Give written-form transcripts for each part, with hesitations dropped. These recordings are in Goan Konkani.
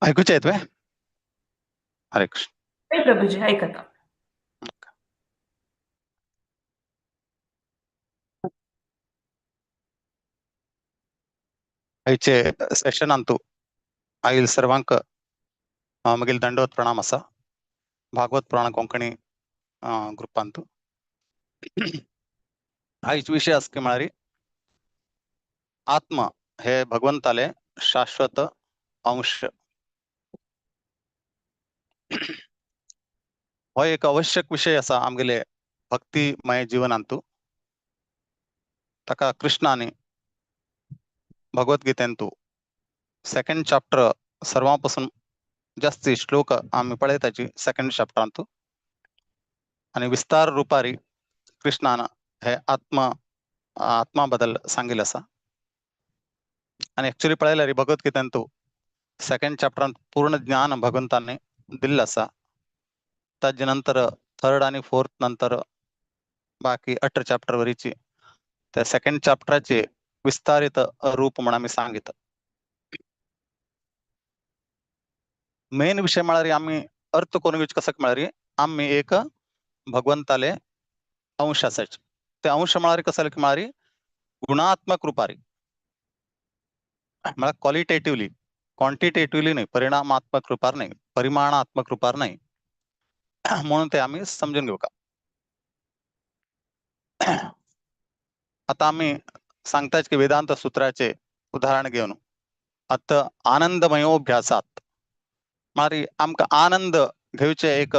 आयकुचे येत वे? हरे कृष्ण. हय प्रभुजी, आयकता. आयचे सेशनांतू आईल सर्वांक मागील दंडवत प्रणाम आसा. भागवत पुराण कोंकणी ग्रुपांतू आयज विशय आसा की म्हळ्यार आत्मा हे भगवंताले शाश्वत अंश. हो एक आवश्यक विशय आसा आमगेले भक्तिमय जीवनांतू. ताका कृष्णाने भगवद्गीतेंतू सेकंड चॅप्टर सर्वां पासून जास्ती श्लोक आमी पळयताची सेकंड चॅप्टरांतू, आनी विस्तार रुपारी कृष्णान हे आत्मा आत्मा बद्दल सांगिल्लें आसा. आनी एक्चुअली पळयल्यार भगवद्गीतेंतू सेकंड चॅप्टरांत पूर्ण ज्ञान भगवंतांनी दिल्लें आसा. ताजे नंतर थर्ड आनी फोर्थ नंतर बाकी 18 चॅप्टर वरीची त्या सेकंड चॅप्टराचे विस्तारित रूप म्हण आमी सांगित. मेन विशय म्हळ्यार आमी अर्थ करून घेवचे कसो म्हळ्यार आमी एक भगवंताले अंश आसाचे. ते अंश म्हळ्यार कसो की म्हळ्यार गुणात्मक रुपारी, म्हळ्यार क्वॉलिटेटिवली, क्वांटिटेटिवली न्हय, परिणामात्मक रुपार न्हय, परिमाणात्मक रुपार न्हय, म्हणून ते आमी समजून घेवका. आता आमी सांगतात की वेदांत सूत्राचे उदाहरण घेवन आता आनंदमयोभ्यासात म्हळ्यार आमकां आनंद घेवचे एक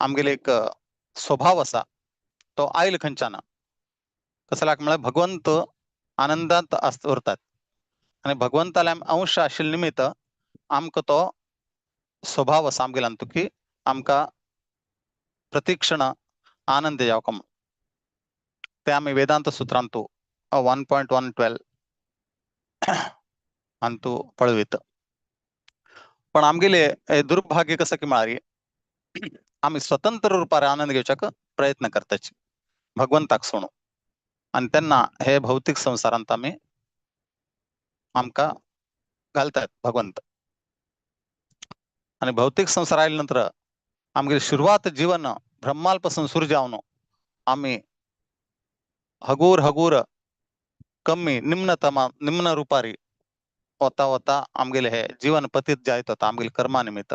आमगेले एक स्वभाव आसा, तो आयल खंयच्यान कसल्याक म्हळ्यार भगवंत आनंदांत उरतात आनी भगवंताले अंश आशिल्ले निमित्त आमकां तो स्वभाव आसा आमगेल्यान की आमकां प्रतिक्षण आनंद जावका म्हूण. ते आमी वेदांत सुत्रांतू 1.112 अंतू पळयत. पण आमगेले दुर्भाग्य कसं की म्हळ्यार आमी स्वतंत्र रुपार आनंद घेवच्याक प्रयत्न करताची भगवंताक सोडून, आनी तेन्ना हे भौतीक संवसारांत आमी आमकां घालतात भगवंत. आनी भौतीक संवसार आयले नंतर आमगेली सुरवात जीवन ब्रह्माल पासून सुरू जावन आमी हगूर हगूर कमी निम्नतमा निम्न रुपारी वता वता आमगेले हे जीवन पतीत जायत वता आमगेले कर्मा निमित्त.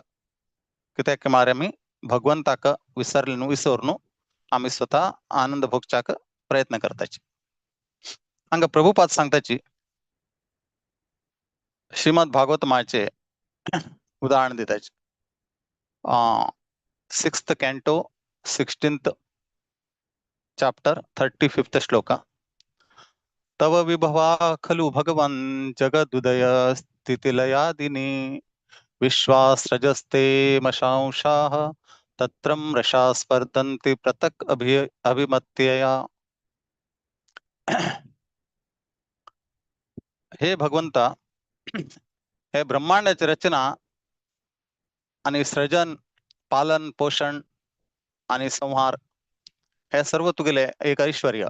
कित्याक म्हळ्यार आमी भगवंताक विसरले न्हू, विसर न्हू आमी स्वतः आनंद भोगच्याक प्रयत्न करताची. हांगा प्रभुपाद सांगताची श्रीमद भागवत माचे उदाहरण दिताची. 6th canto 16th chapter 35th shloka. तव विभवा खलु भगवन् जगदुदय स्थितिलयादिनी विश्वासरजस्ते मशांशाः तत्रं रशा स्पर्धन्ति पृथक् अभिमत्यया. हे भगवंता, हे ब्रह्मांडाची रचना आणि सृजन, पालन पोषण आणि संहार हे सर्व तुगेले एक ऐश्वर्य.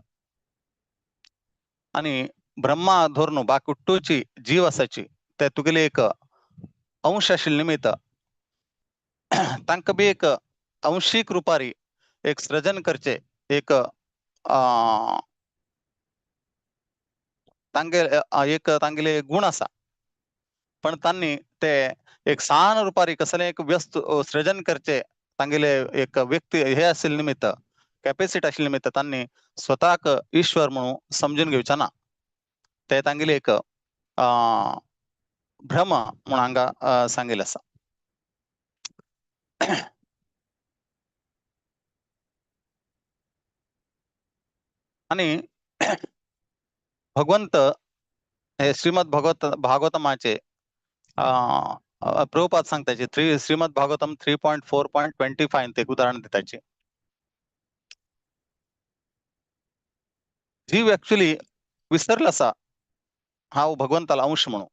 आणि ब्रह्मा धोरण बाकुट्टूची जीव असायची ते तुगेले एक अंश आशिल्ले निमित्त तांकां बी एक अंशीक रुपारी एक सृजन करचे एक तांगे एक तांगेले गुण आसा, पण तांणी ते एक सान रुपारी कसले एक व्यस्त सृजन करचे तांगेले एक व्यक्ती हे आशिल्ले निमित्त कॅपॅसिटी आशिल्ले निमित्त तांणी स्वताक ईश्वर म्हणून समजून घेवचे ना, ते तांगेले एक भ्रम म्हणून हांगा सांगिल्लें आसा. आनी भगवंत हे श्रीमद भगवत भागवतमाचे प्रभुपाद सांगताचे श्रीमद भागवतम 3.4.25 ते एक उदाहरण दिताचे. जीव ऍक्च्युली विसरला आसा हांव भगवंताला अंश म्हणून,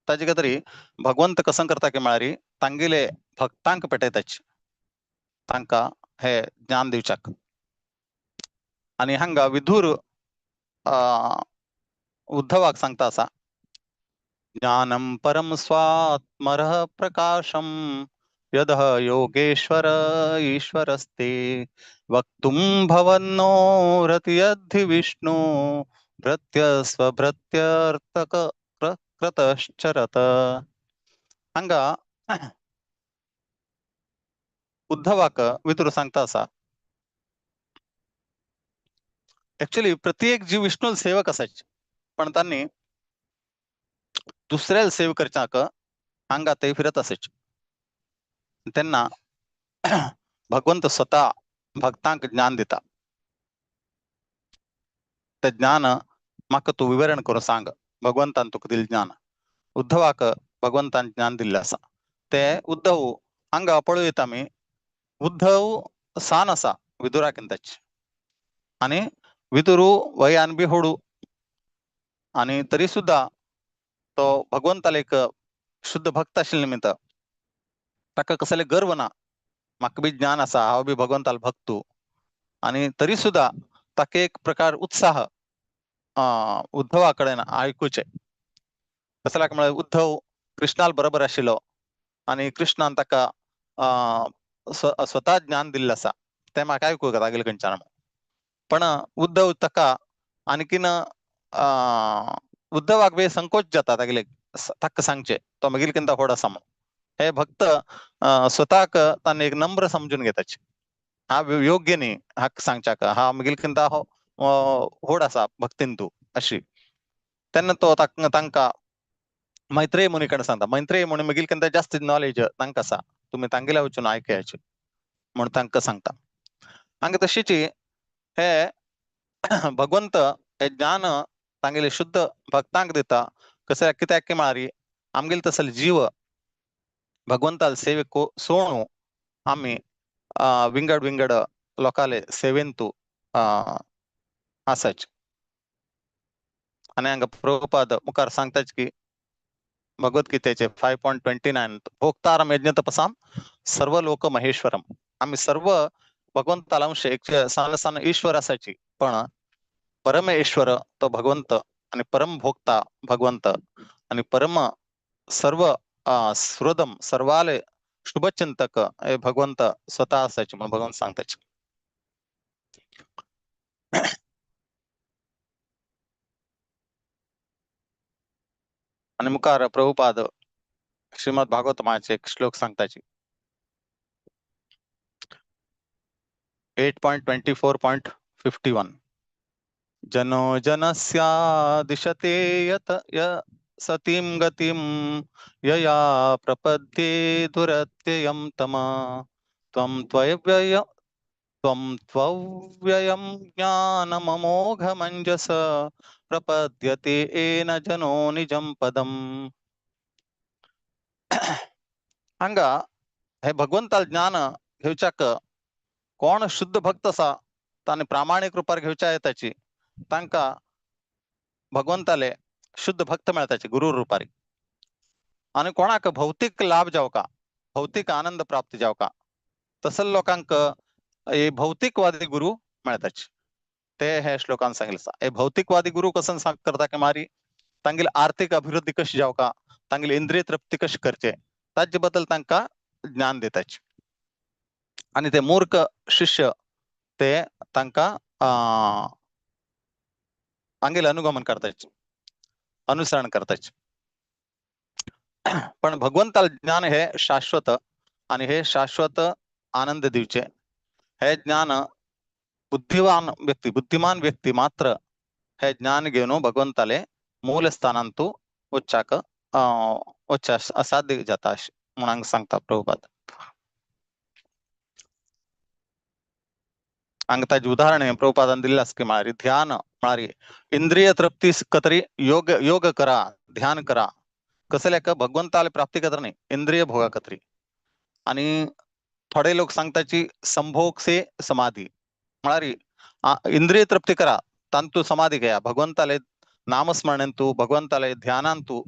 ताजे खातीर भगवंत कसं करता की म्हळ्यार तांगेले भक्तांक पेटयताची तांकां हे ज्ञान दिवच्याक. आनी हांगा विधूर उद्धवाक सांगता आसा ज्ञानं परम स्वात्मरः प्रकाशं यदः योगेश्वर ईश्वरस्ते वक्तुं भवन्नो रतियद्धि विष्णु भृत्य स्वभृत्यर्थक कृतश्चरत. हांगा उद्धवाक विदुर सांगता असा, ऍक्च्युली प्रत्येक जीव विष्णू सेवक असायचे, पण त्यांनी दुसऱ्याला सेव करच्याक हांगा ते फिरत असायचे. त्यांना भगवंत स्वतः भक्तांक ज्ञान दिता, ते ज्ञान म्हाका तूं विवरण करून सांग, भगवंतान तुका दिलें ज्ञान. उद्धवाक भगवंतान ज्ञान दिल्लें आसा. ते उद्धव हांगा पळयता आमी, उद्धव सान आसा विदुराकिंताच आनी विदुरू वयान बी होडू, आनी तरी सुद्धा तो भगवंताले एक शुद्ध भक्त आशिल्ले निमित्त ताका कसले गर्व ना, म्हाका बी ज्ञान आसा, हांव बी भगवंताल भक्तू, आनी तरी सुद्धा ताका एक प्रकार उत्साह उद्धवा कडेन आयकुचें. कसल्याक म्हळ्यार उद्धव कृष्णाल बरोबर आशिल्लो आनी कृष्णान ताका स्वता ज्ञान दिल्लें आसा, तें म्हाका आयकूंक तागेले खंयच्यान. पण उद्धव ताका आणखीन उद्धवाक बी संकोच जाता तागेले ताका सांगचें तो मागीर कितें व्हड आसा म्हणून. हे भक्त स्वताक तांणी एक नम्र समजून घेताचे, हा योग्य न्ही हाक सांगच्याक, हा मागीर कितें व्हड आसा भक्तीन तूं अशी. तेन्ना तो तांकां मैत्रेय मुनी कडेन सांगता, मैत्रेय मुनी मागीर कितें जास्त नॉलेज तांकां आसा, तुमी तांगेल्या वचून आयकयाचे म्हूण तांकां सांगता. हांगा तशीच हे भगवंत हे ज्ञान तांगेले शुद्ध भक्तांक दिता. कशें कित्याक की म्हळ्यार आमगेले तसले जीव भगवंताल सेवे सोणू आमी विंगड विंगड लोकांले सेवेंतू आसाच. आनी हांगा प्रभुपाद मुखार सांगताच की भगवद्गीतेचे 5.29 भोक्तारम यज्ञ तपसाम सर्व लोक महेश्वरम. आमी सर्व भगवंताला अंश एक सान सान ईश्वर असायची, पण परमेश्वर तो भगवंत आणि परम भोक्ता भगवंत आणि परम सर्व सुहृदम सर्वाले शुभचिंतक हे भगवंत स्वतः असायचे म्हणून भगवंत सांगताचे. आणि मुखार प्रभुपाद श्रीमद भागवतमाचे एक श्लोक सांगताचे 8.24.51 जनो जनस्या दिशते यत य सतीं गतिं यया प्रपद्ये दुरत्ययं तम त्वं त्वव्यय त्वं त्वव्ययं ज्ञानममोघमञ्जस प्रपद्यते येन जनो निजं पदम्. हांगा हे भगवंताल ज्ञान घेवच्याक कोण शुद्ध भक्त आसा ताणें प्रामाणीक रुपार घेवच्या येताची तांकां भगवंताले शुद्ध भक्त मेळताचे गुरु रुपारी. आनी कोणाक भौतीक लाभ जावका, भौतीक आनंद प्राप्ती जावका, तसल लोकांक हे भौतिकवादी गुरु मेळताचे. ते हे श्लोकान सांगितलं आसा. हे भौतिकवादी गुरु कसं सांग करता की मारी तांगेली आर्थिक अभिवृद्धी कशी जावका, तांगेली इंद्रिय तृप्ती कशी करचे ताजे बद्दल तांकां ज्ञान दिताचे. आनी ते मूर्ख शिष्य ते तांकां तांगेले अनुगमन करताचे, अनुसरण करताचे. पण भगवंताल ज्ञान हे शाश्वत आणि हे शाश्वत आनंद दिवचे. हे ज्ञान बुद्धिवान व्यक्ती, बुद्धिमान व्यक्ती मात्र हे ज्ञान घेवन भगवंताले मूल स्थानांतू वच्चाक वच्चा असाध्य जाता अशें म्हूण हांगा सांगता प्रभुपाद. हांगा ताजें उदाहरण प्रभुपादान दिल्लें आसा की म्हळ्यार ध्यान म्हळ्यार इंद्रिय तृप्ती कतरी योग योग करा, ध्यान करा, कसले भगवंताले प्राप्ती कतर न्ही, इंद्रिय भोगा कतरी. आनी थोडे लोक सांगताची संभोग से समाधी म्हळ्यार इंद्रिय तृप्ती करा तांतू समाधी घेया, भगवंताले नामस्मरणेंतू भगवंताले ध्यानांतू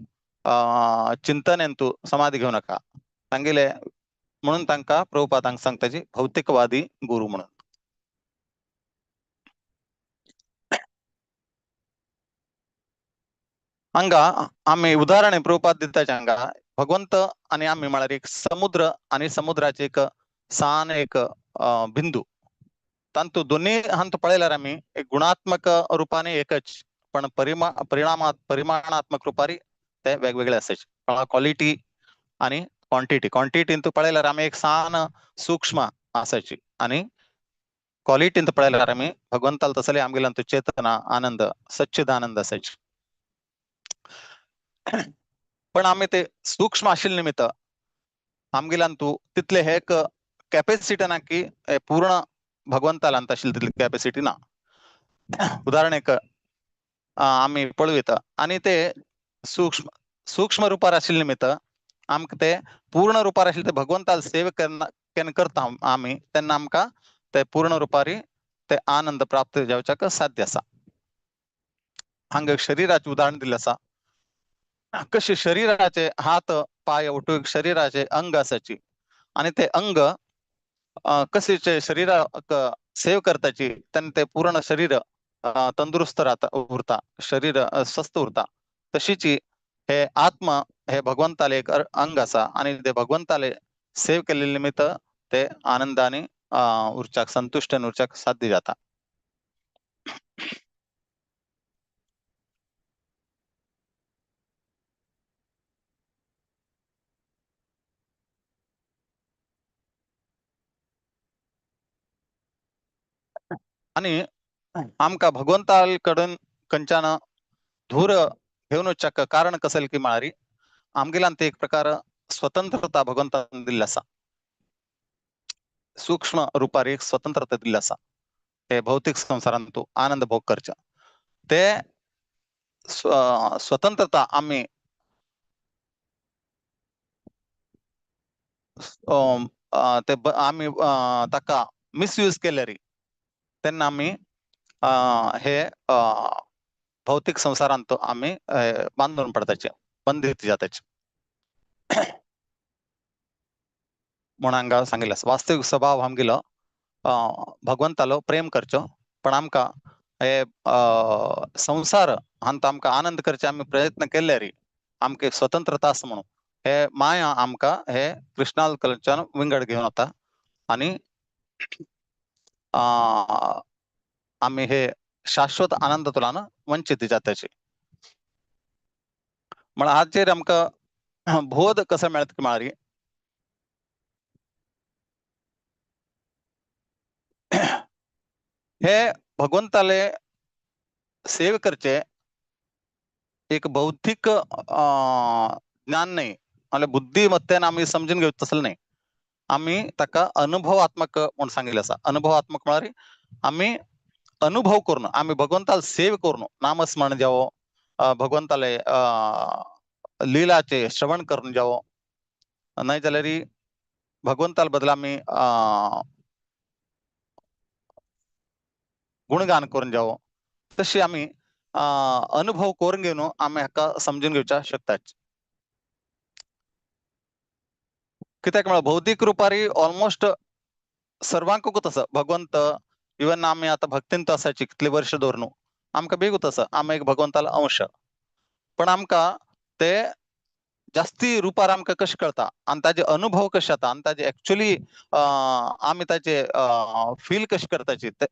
चिंतनेंतू समाधी घेवं नाका तांगेले. म्हणून तांकां प्रभुपादांक सांगताची भौतिकवादी गुरु म्हणून. हांगा आमी उदाहरण प्रभुपाद दिताचे हांगा भगवंत आनी आमी म्हळ्यार एक समुद्र आनी समुद्राचे एक सान एक बिंदू. तांतू दोन्ही हांतू पळयल्यार आमी एक गुणात्मक रुपाने एकच, पण परिमाणात्मक रुपारी ते वेगवेगळे आसाचे. क्वालिटी आनी क्वांटिटी. क्वांटिटींतू पळयल्यार आमी एक सान सूक्ष्म आसाची आनी क्वालिटींत पळयल्यार आमी भगवंताल तसले आमगेल्यांतू चेतना आनंद सच्चिदानंद आसाची. पण आमी ते सूक्ष्म आशिल्ले निमित्त आमगेल्यांतू तितले हे एक कॅपेसिटी ना की पूर्ण भगवंतालांत आशिल्ली तितली कॅपेसिटी ना. उदाहरण एक आमी पळोवयता आनी ते सूक्ष्म सूक्ष्म रुपार आशिल्ले निमित्त आमकां ते पूर्ण रुपार आशिल्ले ते भगवंताल सेवे केन्ना करता आमी तेन्ना आमकां ते पूर्ण रुपारी ते आनंद प्राप्त जावच्याक साध्य आसा. हांगा शरीराचें उदाहरण दिल्लें आसा. कशे शरीराचे हात पाय ओटू शरीराचे अंग आसाची आनी ते अंग कशेचे शरीराक सेव करताची तेन्ना ते पूर्ण शरीर तंदुरुस्त राहता उरता, शरीर स्वस्थ उरता. तशीची हे आत्मा हे भगवंताले एक अंग आसा आनी ते भगवंताले सेव केल्ले निमित्त ते आनंदाने उरच्याक संतुश्ट उरच्याक साध्य जाता. आनी आमकां भगवंता कडून खंयच्यान धूर घेवन वचच्याक कारण कसेल की म्हळ्यार आमगेल्यान ते एक प्रकार स्वतंत्रता भगवंतान दिल्ली आसा. सूक्ष्म रुपार एक स्वतंत्रता दिल्ली आसा. हे भौतीक संवसारांत तूं आनंद भोग करच्या ते स्वतंत्रता आमी ते आमी ताका मिसयूज केल्यारी तेन्ना आमी हे भौतीक संवसारांत आमी बांदून पडताचे, बंदीत जाताचे. म्हूण हांगा सांगिल्लें आसा वास्तवीक स्वभाव आमगेलो भगवंतालो प्रेम करचो, पण आमकां हे संवसार हांत आमकां आनंद करचे आमी प्रयत्न केल्यारी आमकां एक स्वतंत्रता आसा म्हणून हे माया आमकां हे कृष्णाल कडच्यान विंगड घेवन वता आनी आमी हे शाश्वत आनंद तुलान वंचित जाताचे. म्हण हाचेर आमकां बोध कसो मेळत की म्हळ्यार हे भगवंताले सेवे करचे एक बौद्धिक ज्ञान न्हय, म्हळ्यार बुद्धिमत्तेन आमी समजून घेवचें तसलें न्हय. आमी ताका अनुभवात्मक म्हूण सांगिल्लें आसा. अनुभवात्मक म्हळ्यार आमी अनुभव करून आमी भगवंताल सेव करून नामस्मरण जावो, भगवंताले लिलाचे श्रवण करून जावो, न्हय जाल्यार भगवंताल बदला आमी गुणगान करून जावो, तशी आमी अनुभव करून घेवन आमी हाका समजून घेवच्या शकतात. कित्याक म्हळ्यार भौतीक रुपारी ऑलमोस्ट सर्वांकूच आसा भगवंत. इवन आमी आतां भक्तींत आसाची कितले वर्ष दवरून आमकां बेगूच आसा आमी एक भगवंतालो अंश, पण आमकां ते जास्ती रुपार आमकां कशें कळता आनी ताजे अनुभव कशे जाता आनी ताजे एक्चुली आमी ताजे फील कशें करताची ते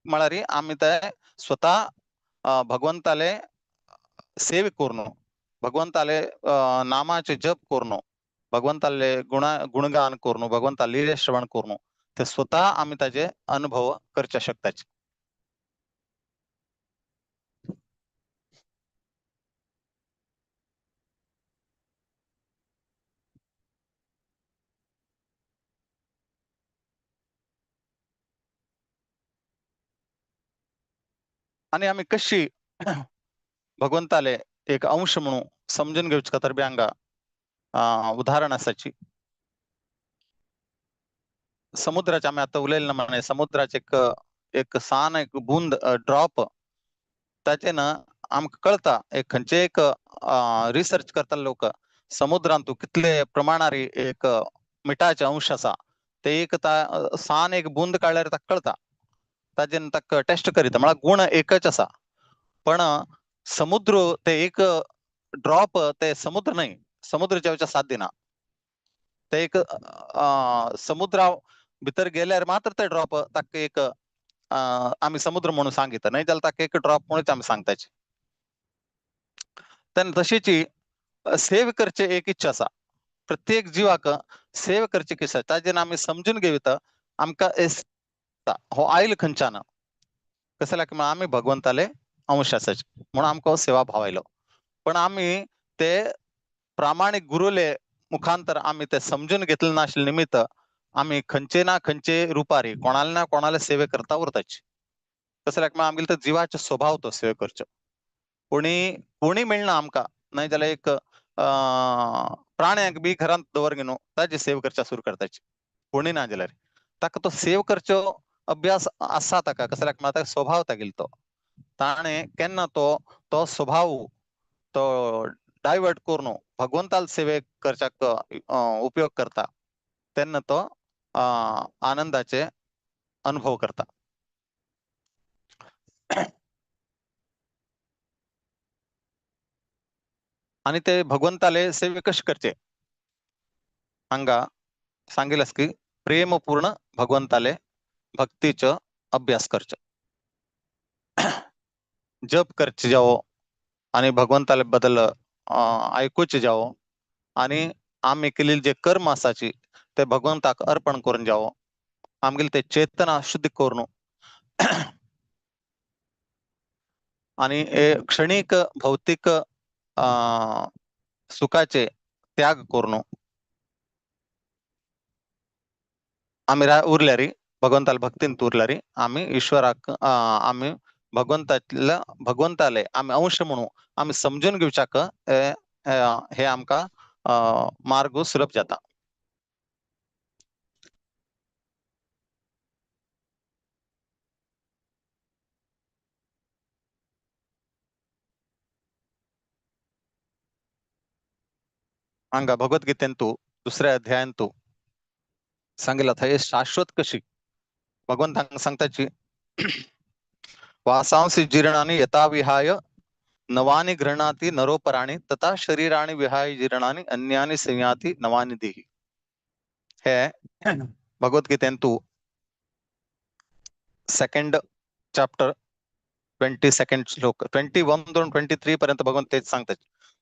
म्हळ्यार आमी ते स्वता भगवंताले सेवे करून, भगवंताले नामाचे जप करून, भगवंताले गुणगान करून, भगवंताले लीले श्रवण करून ते स्वता आमी ताजे अनुभव करच्या शकताचे. आनी आमी कशी भगवंताले एक अंश म्हणून समजून घेवचे खातीर बी हांगा उदाहरण आसाची. समुद्राचे आमी आतां उलयले ना म्हणे समुद्राचे एक एक सान एक बूंद ड्रॉप ताचे ना आमकां कळता एक खंयचे एक रिसर्च करता लोक समुद्रांतू कितले प्रमाणार एक मिठाचे अंश आसा ते एक सान एक बूंद काडल्यार ताका कळता, ताजेन ताका टेस्ट करीता. म्हळ्यार गुण एकच आसा, पण समुद्र ते एक ड्रॉप ते समुद्र न्हय, समुद्र जेवच्या साध्य ना. ते एक समुद्रा भितर गेल्यार मात्र ते ड्रॉप ताका एक आमी समुद्र म्हणून सांगिता, न्हय जाल्यार ताका एक ड्रॉप म्हणून आमी सांगताची. तेन्ना तशीची सेव करचे एक इच्छा आसा, प्रत्येक जिवाक सेव करची इच्छा, ताजेन आमी समजून घेवता आमकां हो आयल खंयच्यान कसल्या की आमी भगवंताले अंश आसाचे म्हणून आमकां सेवा भाव आयलो. पण आमी ते प्रामाणीक गुरुले मुखांतर आमी ते समजून घेतले नाशिल्ले निमित्त आमी खंयचे ना खंयचे रुपारी कोणाले ना कोणाले सेवे करता उरताची. कसल्याक म्हळ्यार आमगेले तो जिवाचो स्वभाव तो सेवे करचो. कोणी कोणी मेळना आमकां, न्हय जाल्यार एक प्राण्यांक बी घरांत दवर न्हू ताजी सेव करच्या सुरू करताची. कोणी ना जाल्यार ताका तो सेव करचो अभ्यास आसा ताका, कसल्याक म्हळ्यार ताका स्वभाव तागेलो तो, ताणें केन्ना तो तो स्वभाव तो डायवर्ट करून भगवंताल सेवे करच्याक उपयोग करता तेन्ना तो आनंदाचे अनुभव करता. आणि ते भगवंताले सेवे कशे करचे हांगा सांगितलं की प्रेमपूर्ण भगवंताले भक्तीचो अभ्यास करचो, जप करचे जावो आणि भगवंताले बदल आयकुचे जावो आणि आमी केलेले जे कर्म आसाची ते भगवंताक अर्पण करून जावो, आमगेले ते चेतना शुद्ध करून आणि क्षणिक भौतिक सुखाचे त्याग करून आमी उरल्यारी भगवंताले भक्तीन उरल्यारी आमी ईश्वराक आमी भगवंतातल्या भगवंताले आमी अंश म्हणू आमी समजून घेवच्याक हे आमकां मार्ग सुलभ जाता. हांगा भगवद्गीतेंतु दुसऱ्या अध्यायांतु सांगितलं हे शाश्वत कशी भगवंत हांगा सांगताची वासांसी जीर्णानि यथा विहाय नवानि गृह्णाति नरोपराणि तथा शरीराणि विहाय जीर्णानि अन्यानि संयाति नवानि देहि. हे भगवद्गीतेंतु सेकंड चॅप्टर 22 श्लोक 21 दोन 23 पर्यंत भगवंत तेच सांगतात.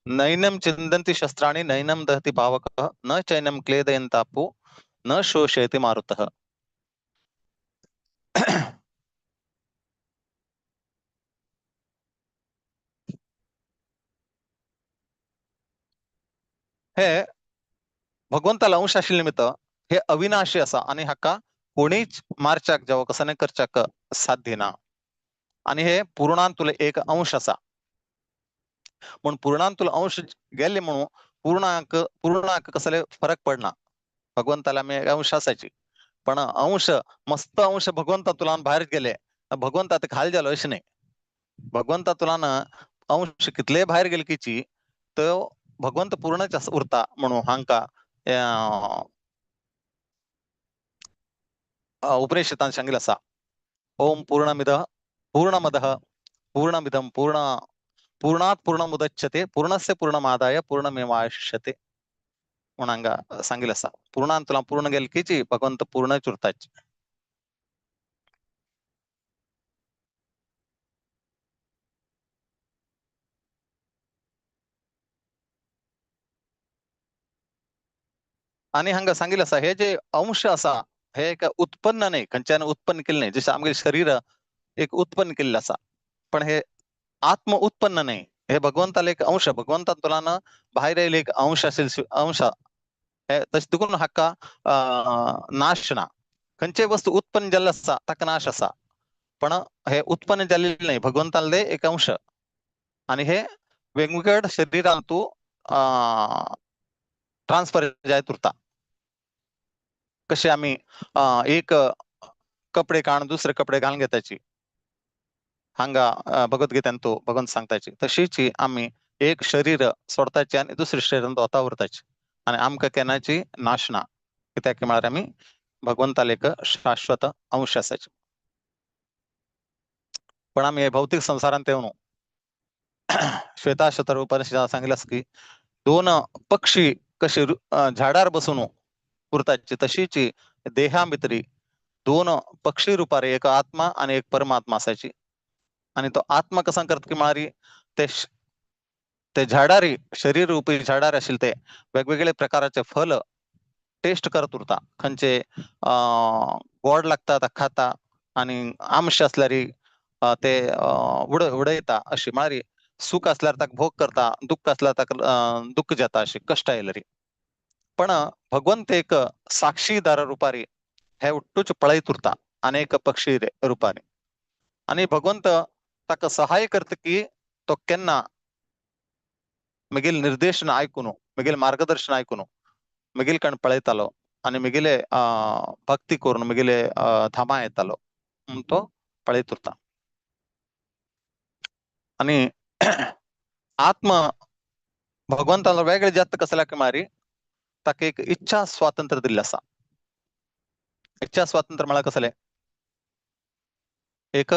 नैनम चिंदंती शस्त्राणि नैनम दहति पावकः न चैनम क्लेदयन्तापो न शोषयति मारुतः. हे भगवंताला अंश आशिल्ले निमित्त हे अविनाशी आसा आणि हाका कोणीच मारच्याक जावं कसं नाही करच्याक साध्य ना. आणि हे पूर्णांतुले एक अंश आसा म्हणून पूर्णांतुले अंश गेले म्हणून पूर्णांक पूर्णांक कसले फरक पडना. भगवंताला आमी अंश आसाची पण अंश मस्त अंश भगवंता तुलान भायर गेले भगवंता ते खाली जालो अशें न्हय. भगवंता तुलान अंश कितले भायर गेले किची तो भगवंत पूर्णच उरता म्हणून हांका उपनिषदान सांगितलं आसा. ओम पूर्णमिद पूर्णमदः पूर्णमिदं पूर्ण पूर्णात् पूर्णमुदच्यते पूर्णस्य पूर्णमादाय पूर्णमेवाशिष्यते म्हणून हांगा सांगितलं आसा. पूर्णान तुला पूर्ण गेले किची भगवंत पूर्णच उरताच. आणि हांगा सांगितलं आसा हे जे अंश आसा हे एक उत्पन्न न्हय, खंयच्यान उत्पन्न केलें न्हय. जशें आमगेलें शरीर एक उत्पन्न केल्लें आसा पण हे आत्म उत्पन्न न्हय. हे भगवंताले एक अंश, भगवंता तुलान भायर येयले एक अंश असेल अंश हे तशें देखून हाका नाश ना. खंयचे वस्तू उत्पन्न जाल्ले आसा ताका नाश आसा पण हे उत्पन्न जाल्लें न्हय, भगवंताले एक अंश आणि हे वेगवेगळ्या शरीरांतू ट्रान्सफर जायत उरता. कशे आमी एक कपडे काडून दुसरे कपडे घालून घेताची हांगा भगवद्गीतेन तो भगवंत सांगताची तशीच आमी एक शरीर सोडताची आनी दुसरे शरीरांत वता उरताची आनी आमकां केन्नाची नाश ना. कित्याक म्हळ्यार आमी भगवंताले एक शाश्वत अंश आसाची. पण आमी हे भौतीक संवसारांत येवन श्वेताश्वतर उपनिषदात सांगितलं की दोन पक्षी कसे झाडार बसून उरताची तशीची देहामित्री दोन पक्षी रूपारे एक आत्मा आणि एक परमात्मा असायची. आणि तो आत्मा कसा करत की मारी ते ते झाडारी शरीर रूपी झाडार असेल ते वेगवेगळे प्रकारचे फल टेस्ट करत उरता. खंचे गोड लागतात खाता आणि आमश असल्यारी ते उडयता अशी मारी सुख असल्यार ताका भोग करता, दुःख असल्यार ताका दुःख जाता अशी कष्ट आयलरी. पण भगवंत एक साक्षीदार रुपारी हे उट्टूच पळयत उरता अनेक पक्षी रुपारी. आणि भगवंत ताका सहाय करता की तो केन्ना मिगेल निर्देशन आयकून मिगेल मार्गदर्शन आयकून मिगेल कण पळयतालो आणि मिगेले भक्ती करून मिगेले धामा येतालो म्हूण तो पळयत उरता. आणि आत्मा भगवंताला वेगळे जात कसल्या की मारी ताका एक इच्छा स्वातंत्र्य दिल्लें आसा. इच्छा स्वातंत्र्य म्हळ्यार कसलें? एक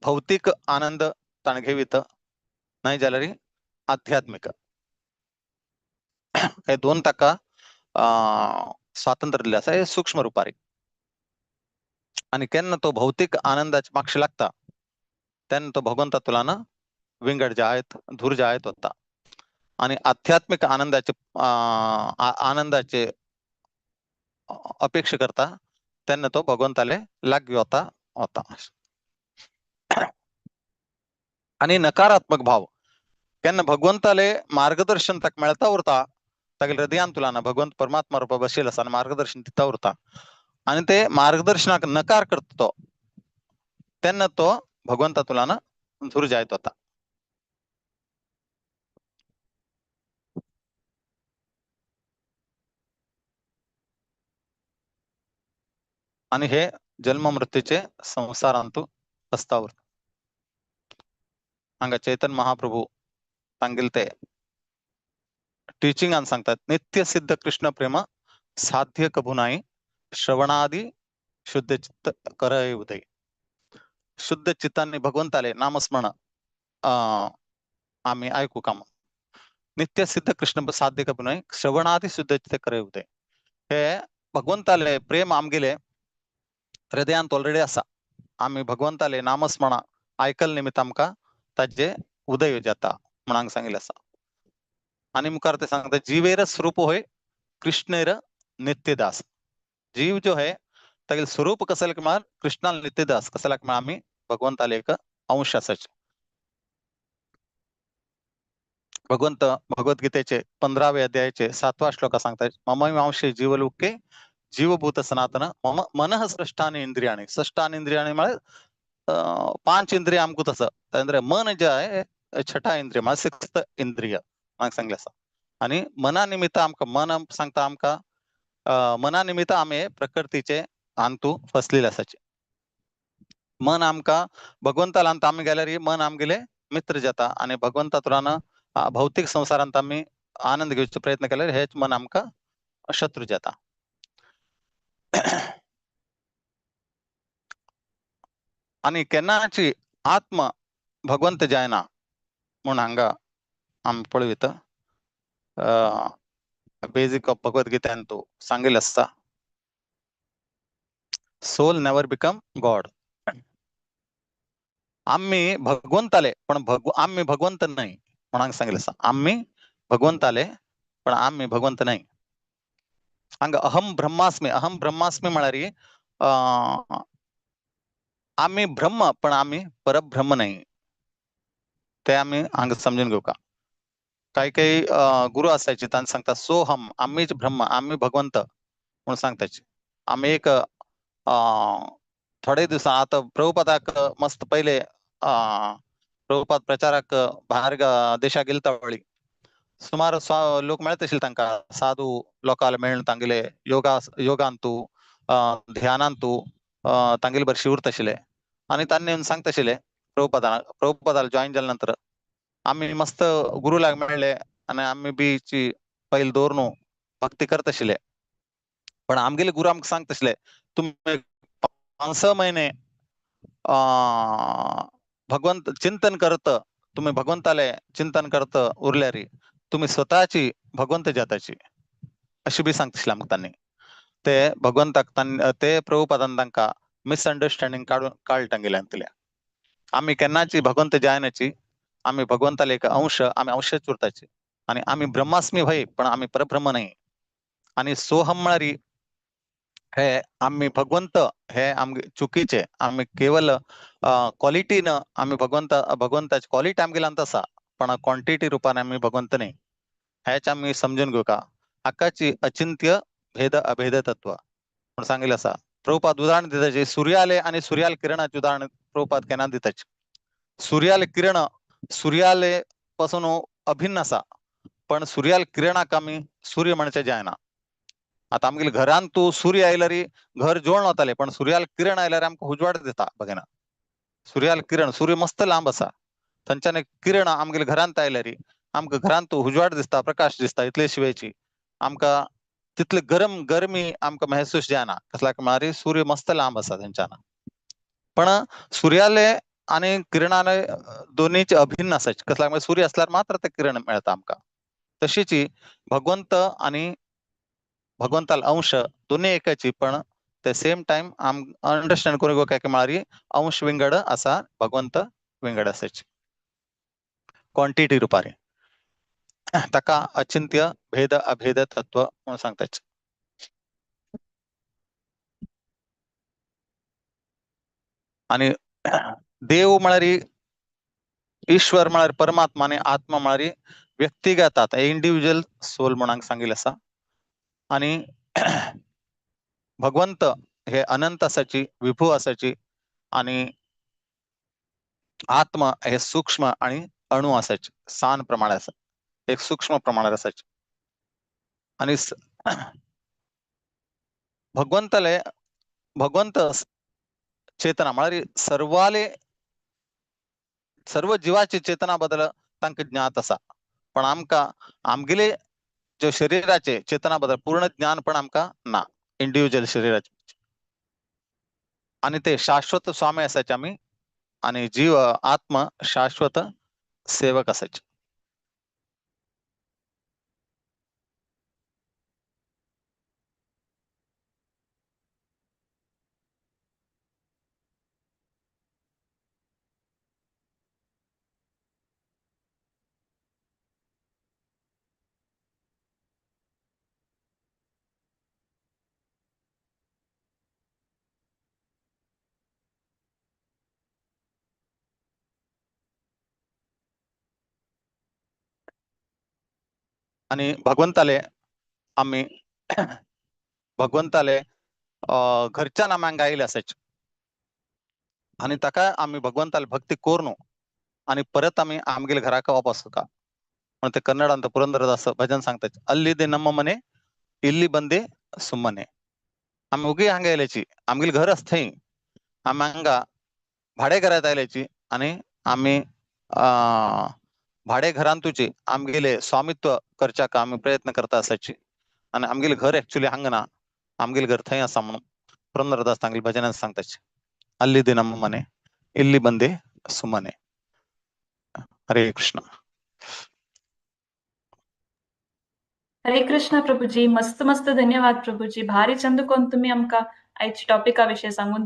भौतिक आनंद ताणें घेवीत नाही जाल्यार आध्यात्मिक हे दोन ताका स्वातंत्र्य दिल्लें आसा हे सूक्ष्म रुपारी. आणि केन्ना तो भौतिक आनंदाचे मागशे लागता तेन्ना तो भगवंता तुलान विंगड जायत धूर जायत वता. आणि आध्यात्मिक आनंदाचे आनंदाचे अपेक्षा करता तेन्ना तो भगवंताले लागू वता वता. आणि नकारात्मक भाव केन्ना भगवंताले मार्गदर्शन ताका मेळता उरता तागेले हृदयान तुलाना भगवंत परमात्मा रूपा बसेल आसा आनी मार्गदर्शन दिता उरता आणि ते मार्गदर्शनाक नकार करता तो तेन्ना तो भगवंता तुलाना धूर जायत वता. आणि हे जन्म मृत्यूचे संसारांतू अस्तावर. हांगा चैतन्य महाप्रभू तांगेले ते टीचिंगान सांगतात नित्य सिद्ध कृष्ण प्रेम साध्य कबू नाही श्रवणादी शुद्ध चित्त करय उदय. शुद्ध चित्तांनी भगवंताले नामस्मरण आम्ही ऐकू का? नित्य सिद्ध कृष्ण साध्य कबू नाही श्रवणादी शुद्ध चित्त करय उदय. हे भगवंताले प्रेम आमगेले हृदयांत ऑलरेडी आसा. आमी भगवंताले नामस्मरण आयकल निमित्त आमकां ताजे उदय जाता म्हण सांगिल्लें आसा. आनी मुखार ते सांगता जीवेर स्वरूप होय कृष्णेर नित्यदास. जीव जो है तागेले स्वरूप कसले म्हळ्यार कृष्णाल नित्यदास कसल्याक म्हळ्यार आमी भगवंताले एक अंश आसाचे. भगवंत भगवद्गीतेचे 15व्या अध्यायाचे 7वा श्लोक सांगता मम अंशे जीवलोके जीवभूत सनातन मम मनः सृष्टानि इंद्रियाणि. सृष्टानि इंद्रियाणि म्हळ्यार 5 इंद्रिय आमकां तसं ಅಂದ್ರೆ मन जे आहे छठा इंद्रिय म्हळ्यार सिक्स्थ इंद्रिय म्हाका सांगलें आसा. आनी मना निमित्त आमकां मन सांगता आमकां मना निमित्त आमी प्रकृतीचे अंतू फसलेले आसाचे. मन आमकां भगवंताला अंत आमी गेल्यार मन आमगेले मित्र जाता आनी भगवंता तुरान भौतिक संवसारांत आमी आनंद घेवचो प्रयत्न केल्यार हेच मन आमकां शत्रू जाता. आनी केन्नाची आत्मा भगवंत जायना म्हूण हांगा आमी पळयत बेजीक ऑफ भगवद्गीतेन तो सांगिल्लें आसता सोल नेवर बिकम गॉड. आम्ही भगवंताले पण आम्ही भगवंत नाही म्हण सांगिल्लें आसा. आम्ही भगवंताले पण आम्ही भगवंत नाही. हांगा अहम ब्रह्मास्मी. अहम ब्रह्मास्मी म्हळ्यार आम्ही ब्रह्म पण आम्ही परब्रह्म नाही. ते आम्ही हांगा समजून घेवका. काही काही गुरु असायचे तांकां सांगता सोहम आम्हीच ब्रह्म आम्ही भगवंत म्हणून सांगताचे. आम्ही एक थोडे दिवसां आतां प्रभुपादाक मस्त पयले प्रभुपाद प्रचाराक भायर देशाक गेले तवळी सुमार लोक मेळत आशिल्ले तांकां साधू लोकांक मेळून तांगेले योगांतू ध्यानांतू तांगेले बरे उरता आशिल्ले आनी तांणी येवन सांगता आशिल्ले प्रभुपादाला जॉईन जाल्या नंतर आमी मस्त गुरुलाक मेळ्ळे आनी आमी बीची पयले दवरून भक्ती करता आशिल्ले. पण आमगेले गुरु आमकां सांगता आशिल्ले तुमी 5-6 महिने भगवंत चिंतन करत, तुम्ही भगवंताले चिंतन करत उरल्यारी तुम्ही स्वतःची भगवंत जाताची अशी बी सांगतले आमकां तांणी. ते भगवंताक ते प्रभुपादान तांकां मिसअंडरस्टँडिंग काडून काळटां गेल्या. आमी केन्नाची भगवंत जायनाची, आमी भगवंताले एक अंश, आमी अंशच उरताची आणि आमी ब्रह्मास्मी व्हय पण आमी परब्रह्म नाही. आणि सोहम म्हळ्यार हे आमी भगवंत हे आमगे चुकीचे, आमी केवल क्वालिटीन आमी भगवंत, भगवंताची क्वालिटी आमगेल्यांत आसा पण क्वांटिटी रुपान आमी भगवंत न्ही, हेच आमी समजून घेवका. हाकाची अचिंत्य भेद अभेद तत्व म्हूण सांगिल्लें आसा. प्रभुपाद उदाहरण दिताचे सूर्याले आणि सूर्याल किरणाचे उदाहरण प्रभुपाद केन्ना दिताचे. सूर्याले किरण सूर्याले पासून अभिन्न आसा पण सूर्याल किरणाक आमी सूर्य म्हणचे जायना. आता आमगेले घरान तूं सूर्य आयल्यार घर जोडून वताले पण सूर्याल किरण आयल्यार आमकां उजवाड दिता बघना. सूर्याल किरण, सूर्य मस्त लांब आसा, थंयच्यान किरण आमगेले घरांत आयल्यार आमकां घरांत उजवाड दिसता, प्रकाश दिसता. इतले शिवायची आमकां तितले गरम गरमी आमकां महसूस जायना, कसल्याक म्हळ्यार सूर्य मस्त लांब आसा थंयच्यान. पण सूर्याले आणि किरणाने दोन्हीचे अभिन्न असायचे, कसल्याक म्हळ्यार सूर्य असल्यार मात्र ते किरण मेळता आमकां. तशीच भगवंत आणि भगवंताल अंश दोन्ही एकाची, पण ते सेम टाइम आम अंडरस्टँड करूंक काय म्हळ्यार अंश विंगड असा भगवंत विंगड असायची क्वांटिटी रुपारे. ताका अचिंत्य भेद अभेद तत्व म्हणून सांगताच. आणि देव म्हळ्यार ईश्वर म्हळ्यार परमात्मा आणि आत्मा म्हळ्यार व्यक्तिगत आता इंडिव्हिज्युअल सोल म्हणून सांगितलं आसा. आणि भगवंत हे अनंत असायची, विभू असायची आणि आत्मा हे सूक्ष्म आणि अणु असायचे, सान प्रमाणे असा एक सूक्ष्म प्रमाणात असायचे. आणि भगवंताले भगवंत चेतना म्हळ्यार सर्वाले सर्व जीवाची चेतना बदल तांकां ज्ञात आसा, पण आमकां आमगेले जे शरीराचे चेतना बदल पूर्ण ज्ञान पण आमकां ना इंडिव्हिज्युअल शरीराचे. आणि ते शाश्वत स्वामी असायचे आमी आणि जीव आत्मा शाश्वत सेवक असायचे. आणि भगवंताले आम्ही भगवंताले घरच्या नामांक गायले असायचे आणि ताका आम्ही भगवंताले भक्ती कोरनो आणि परत आम्ही आमगेले घराक वापस का म्हणून ते कन्नडांत पुरंदरदास भजन सांगतात, अल्लिदे ನಮ್ಮ ಮನೆ ಇಲ್ಲಿ ಬಂದೆ ಸುಮ್ಮನೆ. आम्ही उगी हांगा येयल्याची, आमगेले घर आसथंय, आमी हांगा भाडे घरात आयल्याची आणि आम्ही भाडे घरांतूची आमगेले स्वामित्व करच्याक आमी प्रयत्न करता आसाची आणि आमगेले घर ऍक्च्युली हांगा ना, आमगेले घर थंय आसा म्हणून पुरंदरदास तांगेले भजनान सांगताची, अल्लिदे ನಮ್ಮ ಮನೆ ಇಲ್ಲಿ ಬಂದೆ ಸುಮ್ಮನೆ. हरे कृष्ण. हरे कृष्ण प्रभुजी, मस्त मस्त धन्यवाद प्रभुजी. भारी चंद कोण तुम्ही आमका आयची टॉपिका विषय सांगून.